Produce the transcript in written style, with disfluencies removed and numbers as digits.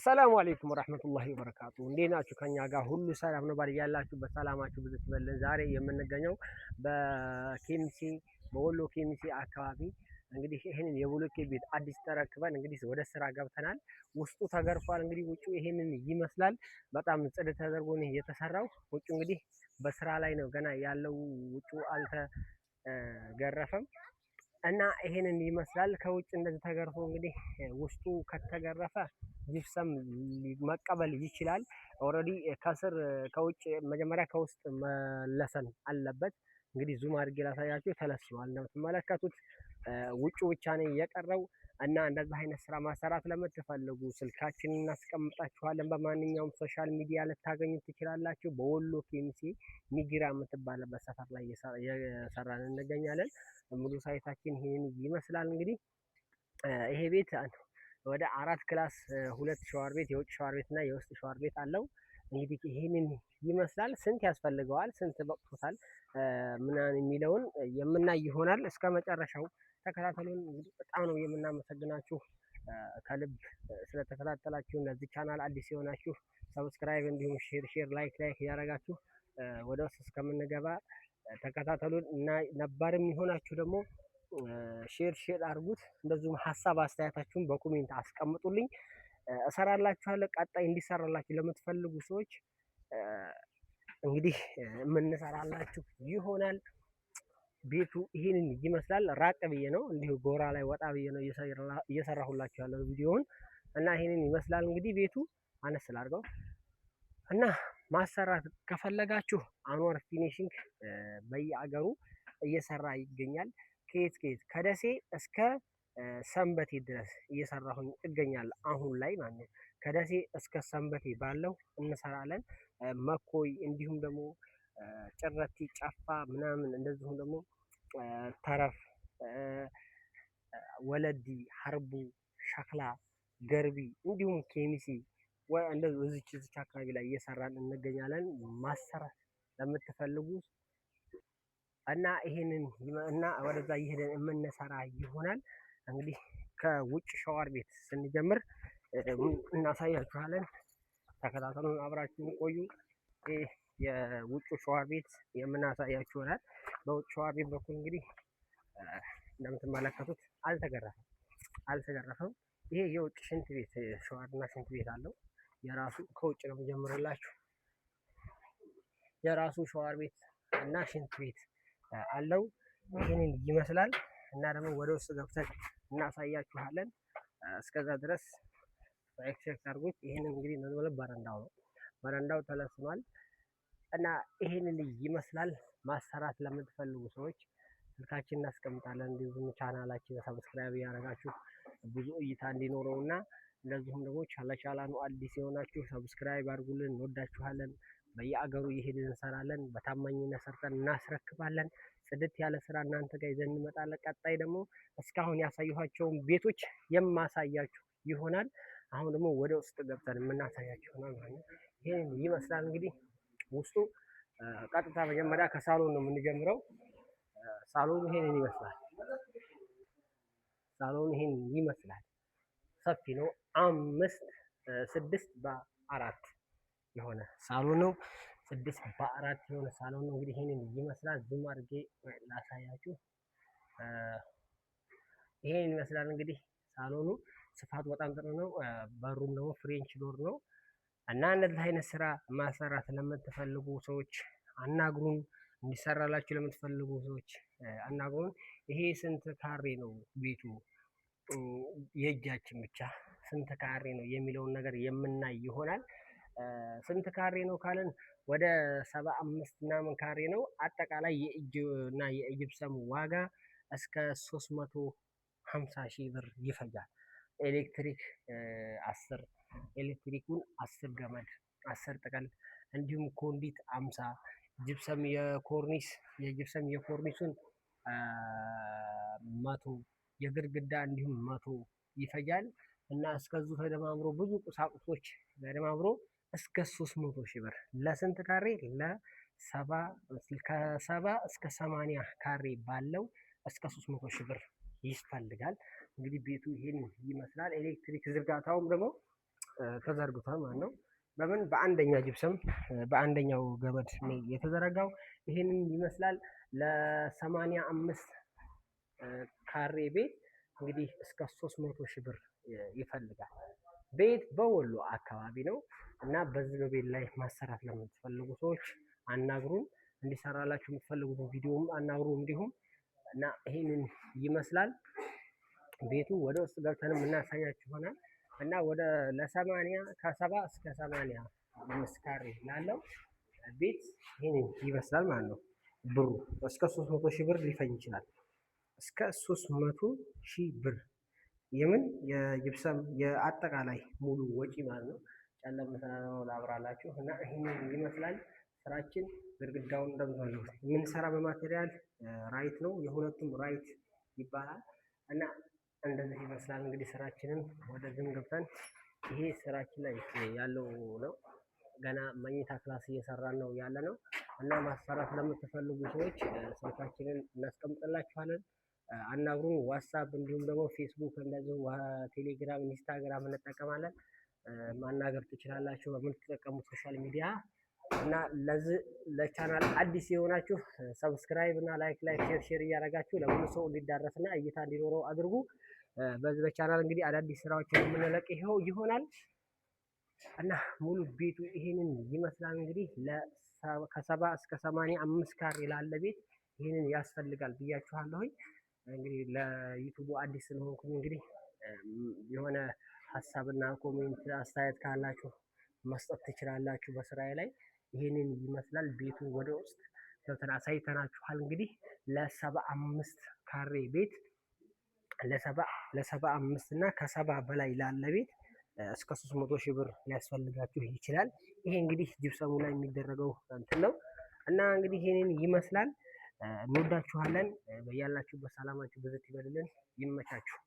ሰላሙ አለይኩም ወራህመቱላሂ ወበረካቱ። እንዴት ናችሁ? ከኛ ጋር ሁሉ ሰላም ነው። ባል ያላችሁ በሰላማችሁ ብዙ ትበልን። ዛሬ የምንገኘው በኬሚሴ በወሎ ኬሚሴ አካባቢ እንግዲህ ይህንን የብሎኬት ቤት አዲስ ተረክበን እንግዲህ ወደ ስራ ገብተናል። ውስጡ ተገርፏል። እንግዲህ ውጩ ይህንን ይመስላል። በጣም ጽድት ተደርጎ ነው የተሰራው። ውጩ እንግዲህ በስራ ላይ ነው ገና ያለው፣ ውጩ አልተገረፈም እና ይሄንን ይመስላል። ከውጭ እንደዚህ ተገርፎ እንግዲህ ውስጡ ከተገረፈ ጅብሰም መቀበል ይችላል። Already ከስር ከውጭ መጀመሪያ ከውስጥ መለሰን አለበት። እንግዲህ zoom አድርጌ ላሳያችሁ። ተለስኗል እንደምትመለከቱት ውጩ ብቻ ነው የቀረው። እና እንደዚህ አይነት ስራ ማሰራት ለምትፈልጉ ስልካችንን እናስቀምጣችኋለን። በማንኛውም social media ልታገኙ ትችላላችሁ። በወሎ ኬሚሴ ሚግራ የምትባልበት ሰፈር ላይ እየሰራን እንገኛለን። ሙሉ site ኣችን ይህን ይመስላል። እንግዲህ ይሄ ቤት ወደ 4 class፣ 2 ሻወር ቤት፣ የውጭ ሻወር ቤት እና የውስጥ ሻወር ቤት አለው። እንግዲህ ይህንን ይመስላል። ስንት ያስፈልገዋል፣ ስንት በቅቶታል ምናምን የሚለውን የምናይ ይሆናል። እስከ መጨረሻው ተከታተሉን። እንግዲህ በጣም ነው የምናመሰግናችሁ ከልብ ስለተከታተላችሁ። ለዚህ ቻናል አዲስ የሆናችሁ subscribe፣ እንዲሁም share share like like እያደረጋችሁ ወደ ውስጥ እስከምንገባ ተከታተሉን እና ነባርም የሆናችሁ ደግሞ share share አድርጉት። እንደዚሁም ሀሳብ አስተያየታችሁን በ comment አስቀምጡልኝ፣ እሰራላችኋለሁ። ቀጣይ እንዲሰራላችሁ ለምትፈልጉ ሰዎች እንግዲህ የምንሰራላችሁ ይሆናል። ቤቱ ይህንን ይመስላል። ራቅ ብዬ ነው እንዲሁ ጎራ ላይ ወጣ ብዬ ነው እየሰራሁላችሁ ያለው ቪዲዮውን እና ይህንን ይመስላል። እንግዲህ ቤቱ አነስ ላድርገው እና ማሰራት ከፈለጋችሁ አንዋር Finishing በየአገሩ እየሰራ ይገኛል። ከየት ከየት ከደሴ እስከ ሰንበቴ ድረስ እየሰራሁኝ እገኛለሁ አሁን ላይ ማለት ነው። ከደሴ እስከ ሰንበቴ ባለው እንሰራለን። መኮይ እንዲሁም ደግሞ ጭረቲ፣ ጨፋ ምናምን እንደዚሁም ደግሞ ተረፍ፣ ወለዲ፣ ሀርቡ፣ ሸክላ፣ ገርቢ እንዲሁም ኬሚሲ እንደዚሁ እዚች እዚች አካባቢ ላይ እየሰራን እንገኛለን። ማሰራት ለምትፈልጉ እና ይሄንን እና ወደዛ እየሄደን የምንሰራ ይሆናል። እንግዲህ ከውጭ ሻወር ቤት ስንጀምር እናሳያችኋለን። ተከታተሉን፣ አብራችሁን ቆዩ። ይህ የውጭ ሻወር ቤት የምናሳያችሁ ይሆናል። በውጭ ሻወር ቤት በኩል እንግዲህ እንደምትመለከቱት አልተገረፈም አልተገረፈም። ይሄ የውጭ ሽንት ቤት ሻወርና ሽንት ቤት አለው የራሱ። ከውጭ ነው የምጀምርላችሁ። የራሱ ሻወር ቤት እና ሽንት ቤት አለው። ይህንን ይመስላል እና ደግሞ ወደ ውስጥ ገብተን እናሳያችኋለን። እስከዛ ድረስ like share አድርጉት። ይህንን እንግዲህ ነው በረንዳው ነው። በረንዳው ተለስኗል እና ይህንን ይመስላል። ማሰራት ለምትፈልጉ ሰዎች ስልካችን እናስቀምጣለን። እንዲሁም ቻናላችን subscribe እያደረጋችሁ ብዙ እይታ እንዲኖረው እና እንደዚሁም ደግሞ ለቻናሉ አዲስ የሆናችሁ subscribe አድርጉልን። እንወዳችኋለን። በየአገሩ እየሄድን እንሰራለን። በታማኝነት ሰርተን እናስረክባለን። ጽድት ያለ ስራ እናንተ ጋር ይዘን እንመጣለን። ቀጣይ ደግሞ እስካሁን ያሳየኋቸውን ቤቶች የማሳያችሁ ይሆናል። አሁን ደግሞ ወደ ውስጥ ገብተን የምናሳያችሁ ይሆናል ማለት ነው። ይህን ይመስላል እንግዲህ ውስጡ። ቀጥታ መጀመሪያ ከሳሎን ነው የምንጀምረው። ሳሎኑ ይሄንን ይመስላል። ሳሎኑ ይሄንን ይመስላል። ሰፊ ነው። 5 6 በ4 የሆነ ሳሎን ነው። 6 በ4 የሆነ ሳሎን ነው። እንግዲህ ይሄንን ይመስላል። zoom አድርጌ ላሳያችሁ። ይሄንን ይመስላል እንግዲህ ሳሎኑ ስፋቱ በጣም ጥሩ ነው። በሩም ደግሞ French door ነው እና እንደዚህ አይነት ስራ ማሰራት ለምትፈልጉ ሰዎች አናግሩን። እንዲሰራላችሁ ለምትፈልጉ ሰዎች አናግሩን። ይሄ ስንት ካሬ ነው ቤቱ የእጃችን ብቻ ስንት ካሬ ነው የሚለውን ነገር የምናይ ይሆናል። ስንት ካሬ ነው ካልን ወደ 75 ምናምን ካሬ ነው። አጠቃላይ የእጅ እና የጅብሰም ዋጋ እስከ 350 ሺህ ብር ይፈጃል። ኤሌክትሪክ 10 ኤሌክትሪኩን 10 ገመድ 10 ጥቅል እንዲሁም conduit 50 ጅብሰም የኮርኒስ የጅብሰም የኮርኒሱን 100 የግድግዳ እንዲሁም 100 ይፈጃል እና እስከዙ ተደማምሮ ብዙ ቁሳቁሶች ተደማምሮ እስከ 300 ሺህ ብር ለስንት ካሬ ከ70 እስከ 80 ካሬ ባለው እስከ 300 ሺህ ብር ይፈልጋል። እንግዲህ ቤቱ ይሄን ይመስላል። ኤሌክትሪክ ዝርጋታውም ደግሞ ተዘርግቷል ማለት ነው። በምን በአንደኛ ጅብሰም በአንደኛው ገመድ የተዘረጋው ይህንን ይመስላል። ለ85 ካሬ ቤት እንግዲህ እስከ 300 ሺህ ብር ይፈልጋል። ቤት በወሎ አካባቢ ነው እና በዚህ በቤት ላይ ማሰራት ለምትፈልጉ ሰዎች አናግሩን። እንዲሰራላችሁ የምትፈልጉትን ቪዲዮም አናግሩ እንዲሁም እና ይህንን ይመስላል ቤቱ። ወደ ውስጥ ገብተንም እናሳያችሁ ይሆናል እና ወደ ለ80 ከ70 እስከ 85 ካሬ ላለው ቤት ይህንን ይመስላል ማለት ነው። ብሩ እስከ 300 ሺህ ብር ሊፈጅ ይችላል። እስከ 300 ሺህ ብር የምን የጅብሰም የአጠቃላይ ሙሉ ወጪ ማለት ነው። ጨለም ስላለ ላብራላችሁ እና ይህንን ይመስላል ስራችን። ግድግዳውን እንደምታዩት የምንሰራ በ material right ነው። የሁለቱም right ይባላል እና እንደዚህ ይመስላል እንግዲህ ስራችንን ወደዚህም ገብተን ይሄ ስራችን ላይ ያለው ነው። ገና መኝታ class እየሰራን ነው ያለ ነው እና ማሰራት ለምትፈልጉ ሰዎች ስልካችንን እናስቀምጥላችኋለን። አናግሩን። ዋትሳፕ እንዲሁም ደግሞ ፌስቡክ እንደዚሁ ቴሌግራም፣ ኢንስታግራም እንጠቀማለን። ማናገር ትችላላችሁ በምትጠቀሙት social media እና ለዚህ ለቻናል አዲስ የሆናችሁ subscribe እና like like share share እያደረጋችሁ ለብዙ ሰው እንዲዳረስና እይታ እንዲኖረው አድርጉ። በዚህ በቻናል እንግዲህ አዳዲስ ስራዎችን የምንለቅ ይኸው ይሆናል እና ሙሉ ቤቱ ይሄንን ይመስላል። እንግዲህ ከ70 እስከ 85 ካሬ ላለ ቤት ይሄንን ያስፈልጋል ብያችኋለሁኝ። እንግዲህ ለዩቱቡ አዲስ ስለሆንኩኝ እንግዲህ የሆነ ሀሳብና comment አስተያየት ካላችሁ መስጠት ትችላላችሁ በስራዬ ላይ። ይሄንን ይመስላል ቤቱ ወደ ውስጥ ገብተን አሳይተናችኋል። እንግዲህ ለ75 ካሬ ቤት ለ75 እና ከ70 በላይ ላለ ቤት እስከ 300 ሺህ ብር ሊያስፈልጋችሁ ይችላል። ይሄ እንግዲህ ጅብሰሙ ላይ የሚደረገው እንትን ነው እና እንግዲህ ይሄንን ይመስላል። እንወዳችኋለን። በያላችሁበት ሰላማችሁ ብዝት ይበልልን። ይመቻችሁ።